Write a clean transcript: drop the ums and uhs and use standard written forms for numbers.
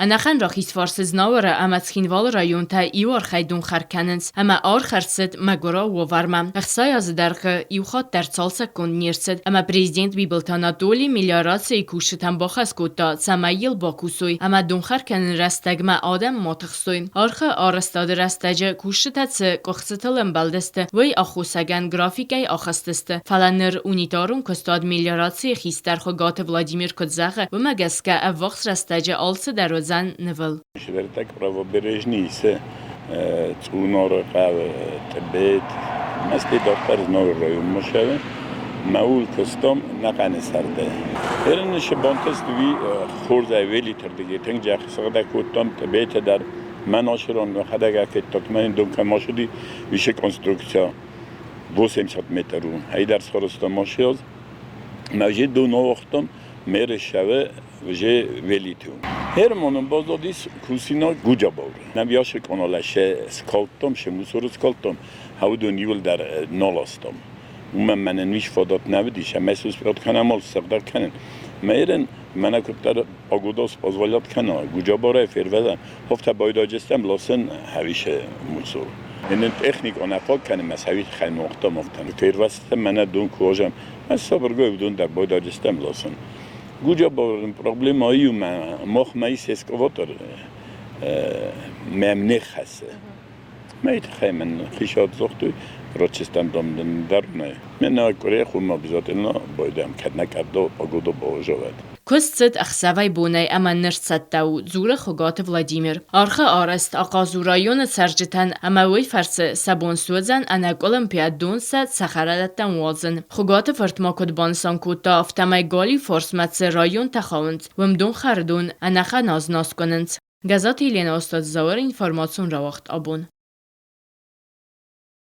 Ӕнӕхъӕн Рахизфарсы Знауыры ӕмӕ Цхинвалы районтӕ иу архайд донхӕр кӕнынц ӕмӕ арх ӕрцыд мӕгуырау уавӕрмӕ. 60 азы дӕргъы иу хатт дӕр цалцӕггонд не рцыд ӕмӕ президент Бибылты Анатоли мелиорацийы кусджытӕн бахӕс кодта, цӕмӕй йыл бакусой ӕмӕ донхӕр кӕнын рӕстӕгмӕ адӕм ма тыхсой. Архы арӕзтады рӕстӕджы кусджытӕ цы къуыхцытыл ӕмбӕлдысты, уый аххосагӕн графикӕй ахызтысты, фӕлӕ ныр унитарон куыстуат мелиорацийы хистӕр Хуыгаты Владимир куыд зӕгъы, уымӕ гӕсгӕ ӕввахс рӕстӕджы алцыдӕр уыдзӕн нывыл. Четвертак правобережный исы Цъунары хъӕуы Тъбет, Мӕскуыйы дарддӕр Знауыры районмӕ цӕуы. Мӕ куыстам нӕхъӕны сӕрды. Ерынышы бантыст уый хорз ӕвелитырдыгӕй тынг зӕхх сыгъдӕг кодтам Тъбеты дӕр. Мӕн ашырон мӕхӕдӕг афедтат, мӕн дон кӕм ашыди, уышы конструкция 80 метр у. Ӕйдӕр схорыстам машиаз. Мӕ дон ауагътам, меры шаве вже велиту. Hermonun bazadis kusina gujabaur. Nem яше каналаше скалттам, ше мусор скалттам, хауду нивл дар наластам. Уымӕн мӕнӕн ис фадат нӕ уыдис, ӕмӕ сусбиат кӕнӕм ал сыгъдӕг кӕнын. Мӕйрен мӕнӕ куыддӕр погода позволят кӕна, Гуджабарӕй фервӕзӕн, хофтӕ байдаджыстӕм ласын хӕвисы мусор. Иннӕ техникон ӕфаг кӕны мӕ сӕвит хӕнохтӕм афтӕ. Фервӕзтӕм мӕнӕ дон куы уазӕм, ӕз сабыргай уыдон дӕр байдаджыстӕм ласын. Гуджабарын проблема иу мӕ мах мӕ ис эскаватор мӕм не ххӕссы. Мӕ тыххӕй мын хицауад загътой, рочестӕм дам дӕр нӕ. Мӕ къуырийы хъуымӕ обязательно байдӕм, кӕд нӕ кӕд погода бауазалӕд. Куыст цыд ӕхсӕвӕй-бонӕй ӕмӕ ныр цӕттӕ у, дзуры Хуыгаты Владимир. Архы арӕзт ахъаз у районы цӕрджытӕн ӕмӕ уый фӕрцы сӕ бон суыдзӕн ӕнӕкъуылымпыйӕ дон сӕ цӕхӕрадӕттӕм уадзын. Хуыгаты фырт ма куыд банысан кодта, афтӕмӕй галиу фарсмӕ цы районтӕ хауынц, уым донхӕрдон ӕнӕхъӕн аз нӕ скъуынынц. Гӕззаты Еленӕ Остъаты Зауыр информацион рауагъд абон.